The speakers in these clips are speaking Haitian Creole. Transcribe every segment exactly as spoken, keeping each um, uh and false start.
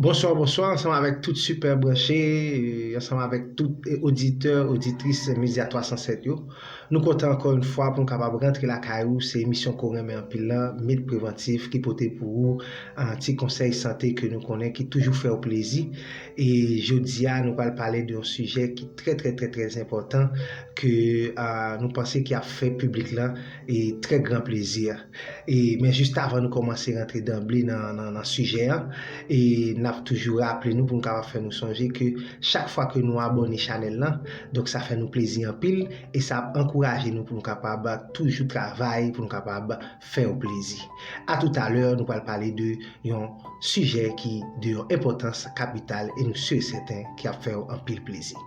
Bonswa, bonswa, ansanm avèk tout sipè branche, e, ansanm avèk tout, e, oditè, oditris Medya twa san sèt yo. Nou kontan ankò yon fwa pou nou kapab rantre lakay ou. Se emisyon ke w renmen anpil lan, Med Prevantif, ki pote pou ou, a, ti konsèy sante ke nou konnen ki toujou fè w plezi. E jodi a, nou pral pale de yon sijè ki trè, trè, trè, trè enpòtan, ke, a, nou panse ki ap fè piblik lan, e, trè gran plezi. E, men jis avan nou kòmanse rantre danble nan, nan, nan sijè an, e n ap toujou raple nou pou nou kapab fè nou sonje ke chak fwa ke nou abòne chanèl lan, donk sa fè nou plezi anpil e sa ap ankouraje nou pou nou kapab toujou travay, pou nou kapab fè w plezi. A toutalè, nou pral pale de yon sijè ki de yon enpòtans kapital e nou si e sèten ki ap fè w anpil plezi.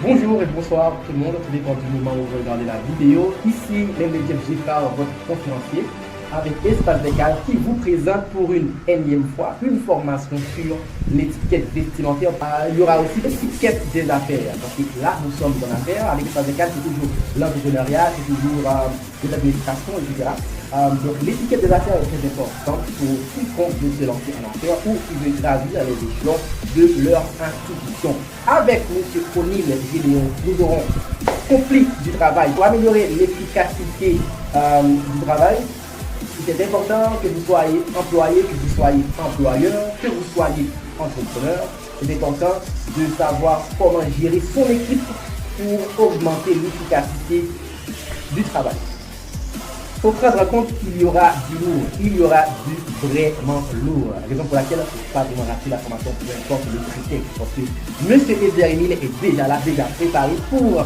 Bonjour et bonsoir tout le monde, tout dépend du moment où vous regardez la vidéo. Ici Lemediev Geffrard, votre conférencier, avec Espace des Cadres qui vous présente pour une énième fois une formation sur l'étiquette vestimentaire. Euh, il y aura aussi l'étiquette des affaires, parce que là, nous sommes en affaires. Avec Espace des Cadres, c'est toujours l'entrepreneuriat, c'est toujours euh, de l'administration, et cetera. Euh, donc, l'étiquette des affaires est très importante pour quiconque veut se lancer en affaires ou qui veut gravir les échelons de leur institution. Avec M. O'Neil Gédéon, nous aurons conflit du travail. Pour améliorer l'efficacité euh, du travail, il est important que vous soyez employé, que vous soyez employeur, que vous soyez entrepreneur. C'est important de savoir comment gérer son équipe pour augmenter l'efficacité du travail. Faut prendre en compte qu'il y aura du lourd, il y aura du vraiment lourd. Raison pour laquelle faut pas vraiment rater la formation, peu importe le prétexte. Parce que M. Edzer Emile est déjà là, déjà préparé pour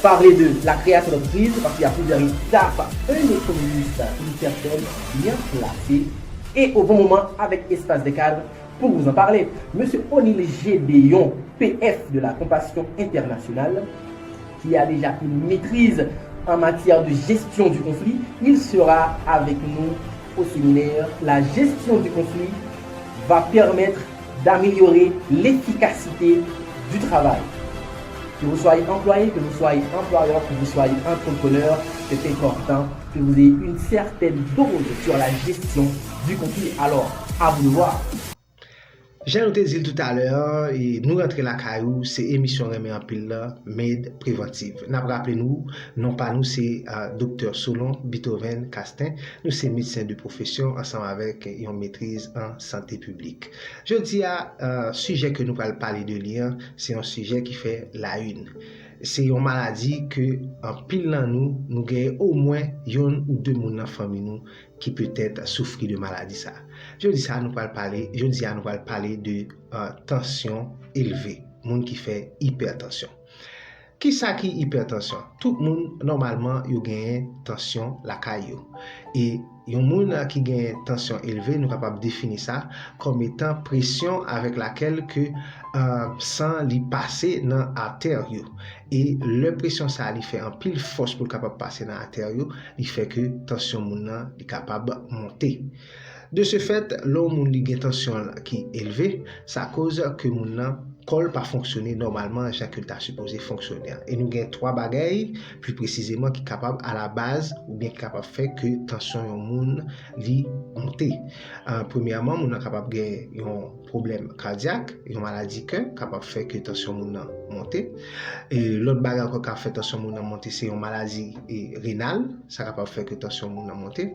parler de la création d'entreprise, parce qu'il y a plusieurs étapes. Un économiste, une personne bien placée et au bon moment avec Espace des Cadres pour vous en parler. M. O'Neil Gédéon, P F de la Compassion Internationale, qui a déjà une maîtrise en matière de gestion du conflit, il sera avec nous au séminaire. La gestion du conflit va permettre d'améliorer l'efficacité du travail. Que vous soyez employé, que vous soyez employeur, que vous soyez entrepreneur, c'est important que vous ayez une certaine dose sur la gestion du conflit. Alors, à vous de voir. Jan nou te di l toutalè, e, nou rantre lakay ou, se emisyon renmen anpil la, Med Prevantiv. N ap raple nou, non pa nou se, a, Doktè Solon Beethoven Castin. Nou se medsen de pwofesyon ansanm avèk yon metriz an sante piblik. Jodi a, a, sijè ke nou pral pale de li an, se yon sijè ki fè la une. Se yon maladi ke anpil nan nou, nou genyen omwen yonn ou de moun nan fanmi nou ki petèt soufri de maladi sa. Jodi sa nou pral pale, jodi a nou pral pale de, a, tansyon elve, moun ki fè ipètansyon. Kisa ki ipètansyon? Tout moun, nòmalman, yo genyen tansyon lakay yo. E yon moun ki genyen tansyon elve, nou kapab defini sa kòm etan presyon avèk lakèl ke, a, san li pase nan atè yo. E lè presyon sa a li fè anpil fòs pou l kapab pase nan atè yo, li fè ke tansyon moun nan li kapab monte. De ce fait, lè yon moun li gen tansyon l ki elve, sa koz ke moun nan kò l pa fonksyone nòmalman jan ke l ta sipoze fonksyone an. E nou gen twa bagay, pli presizeman, ki kapab alabaz oubyen ki kapab fè ke tansyon yon moun li monte. A, premyèman, moun nan kapab gen yon pwoblèm kadyak, yon maladi kè, kapab fè ke tansyon moun nan monte. E lòt bagay ankò k ap fè tansyon moun nan monte, se yon maladi, e, renal, sa kapab fè ke tansyon moun nan monte.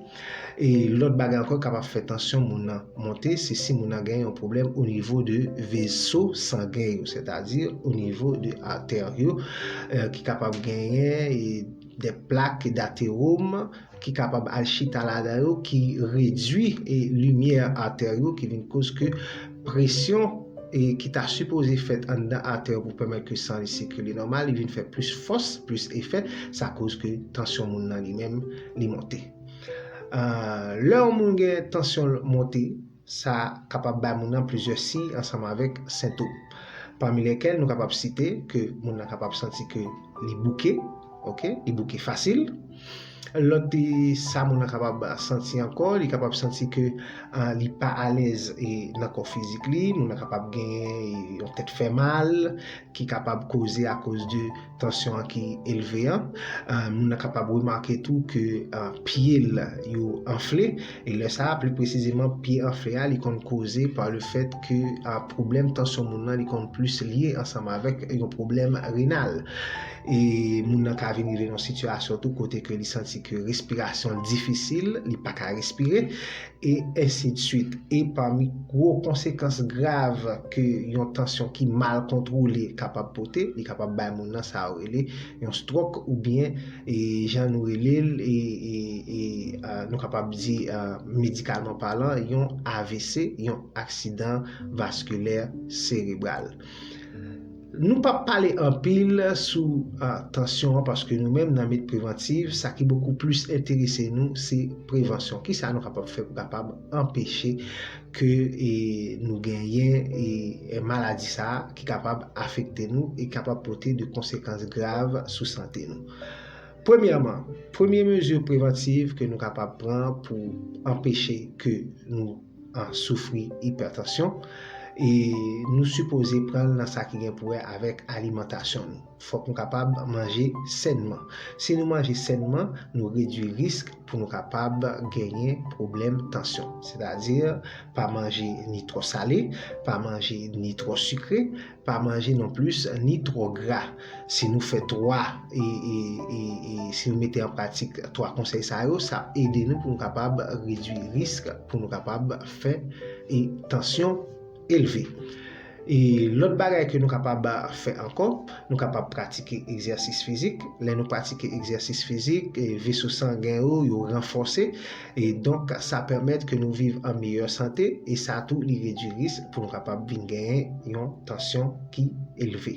E lòt bagay ankò k kapab fè tansyon moun nan monte, se si moun nan gen yon pwoblèm o nivo de veso sangen yo, sètadi o nivo de atè yo, e, ki kapab genyen, e, de plak datewòm ki kapab al chita ladan yo, ki redui, e, limyè atè yo, ki vin koz ke presyon, e, ki ta sipoze fèt anndan atè yo pou pèmèt ke san li sikile nòmal, li vin fè plis fòs, plis efè, sa koz ke tansyon moun nan li menm, li monte. A, lè yon moun gen tansyon l monte, sa kapab bay moun nan plizyè siy ansanm avèk sentòm. Pami lèkèl nou kapab site ke moun nan kapab santi ke li bouke, oke, li bouke fasil. Lòt, e, sa moun nan kapab santi ankò, li kapab santi ke, a, li pa alèz, e, nan kò fizik li, moun nan kapab genyen, e, yon tèt fè mal, ki kapab koze akoz de tansyon an ki elve an. A, moun nan kapab remake tou ke, a, pye l yo anfle, e lè sa a, pli presizeman, pye anfle a, li konn koze pa le fèt ke, a, pwoblèm tansyon moun nan, li konn plis lye ansanm avèk yon pwoblèm renal. E moun nan ka vin rive nan yon sitiyasyon tou kote ke li santi ke respirasyon l difisil, li pa ka respire, e ensi de swit. E pami gwo konsekans grav ke yon tansyon ki mal kontwole kapab pote, li kapab bay moun nan sa yo rele yon stroke oubyen, e, jan nou rele l, e, e, e, a, nou kapab di, a, medikalman palan, yon A V C, yon aksidan vaskilè serebral. Nou p ap pale anpil sou, a, tansyon an, paske nou menm nan Med Prevantiv, sa ki bokou plis enterese nou, se prevansyon. Kisa nou kapab fè pou kapab anpeche ke, e, nou genyen, e, e, maladi sa a ki kapab afekte nou e kapab pote de konsekans grav sou sante nou? Premyèman, premye mezi prevantiv ke nou kapab pran pou anpeche ke nou, a, soufri ipètansyon, e nou sipoze pran l nan sa ki gen pou wè avèk alimantasyon nou. Fòk nou kapab manje sènman. Si nou manje sènman, nou redui risk pou nou kapab genyen pwoblèm tansyon. Sètadi, pa manje ni twò sale, pa manje ni twò sikre, pa manje non plis ni twò gra. Si nou fè twa, e, e, e, e si nou mete an pratik twa konsèy sa yo, sa ap ede nou pou nou kapab redui risk, pou nou kapab fè, e, tansyon elve. E lòt bagay ke nou kapab fè ankò, nou kapab pratike egzèsis fizik. Lè nou pratike egzèsis fizik, e, veso sangen yo, yo ranfòse. E donk, sa pèmèt ke nou viv an meyè sante, e sa tou, li redui risk pou nou kapab vin genyen yon tansyon ki elve.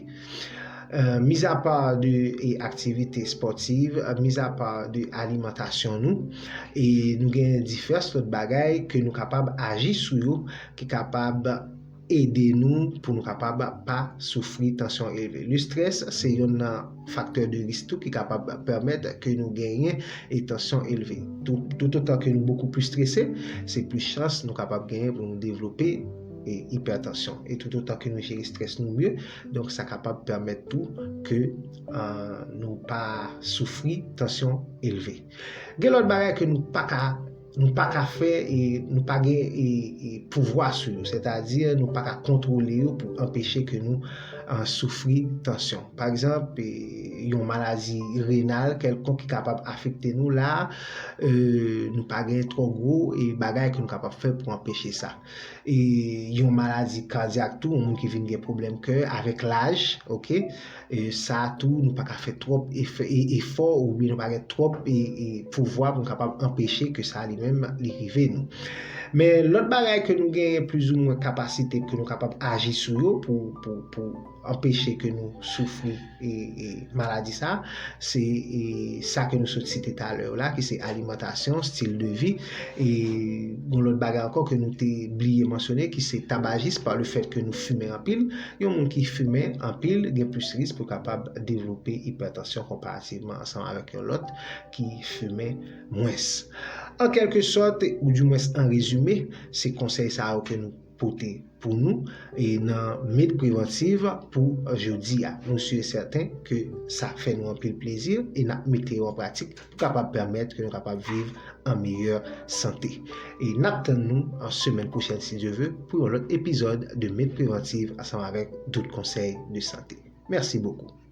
E, mizapa de, e, aktivite espòtiv, e, mizapa de alimantasyon nou, e nou gen divès lòt bagay ke nou kapab aji sou yo, ki kapab ede nou pou nou kapab pa soufri tansyon elve. Le strès se youn nan faktè de risk tou ki kapab pèmèt ke nou genyen, e, tansyon elve. Tou, toutotan ke nou bokou plis strese, se plis chans nou kapab genyen pou nou devlope, e, ipètansyon. E toutotan ke nou jere strès nou mye, donk sa kapab pèmèt tou ke, a, nou pa soufri tansyon elve. Gen lòt bagay ke nou pa ka, nou pa ka fè, e nou pa gen, e, e, pouvwa sou yo. Sètadi, nou pa ka kontwole yo pou anpeche ke nou, a, soufri tansyon. Pa egzanp, e, yon maladi renal kèlkonk ki kapab afekte nou la, e, nou pa gen twò gwo, e, bagay ke nou kapab fè pou anpeche sa. E yon maladi kadyak tou, yon moun ki vin gen pwoblèm kè avèk laj, oke? E sa tou, nou pa ka fè twòp efè, e, efò, oubyen nou pa gen twòp, e, e, pouvwa pou nou kapab anpeche ke sa li menm li rive nou. Men lòt bagay ke nou genyen plizoumwen kapasite ke nou kapab aji sou yo pou, pou, pou anpeche ke nou soufri, e, e, maladi sa, se, e, sa ke nou sot site talè la, ki se alimantasyon, stil de vi, e yon lòt bagay ankò ke nou te bliye mansyone, ki se tabajis, pa le fèt ke nou fimen anpil. Yon moun ki fimen anpil gen plis risk pou kapab devlope ipètansyon konparativman ansanm avèk yon lòt ki fimen mwens. An kèlke sòt, ou dimwens an rezime, se konsèy sa yo ke nou pote pou nou, e nan Med Prevantiv pou jodi a. Nou si e sèten ke sa fè nou anpil plezi e n ap mete yo an pratik pou kapab pèmèt ke nou kapab viv an meyè sante. E n ap tann nou an semèn pwochèn, si Dye ve, pou yon lòt epizòd de Med Prevantiv ansanm avèk dòt konsèy de sante. Mèsi bokou.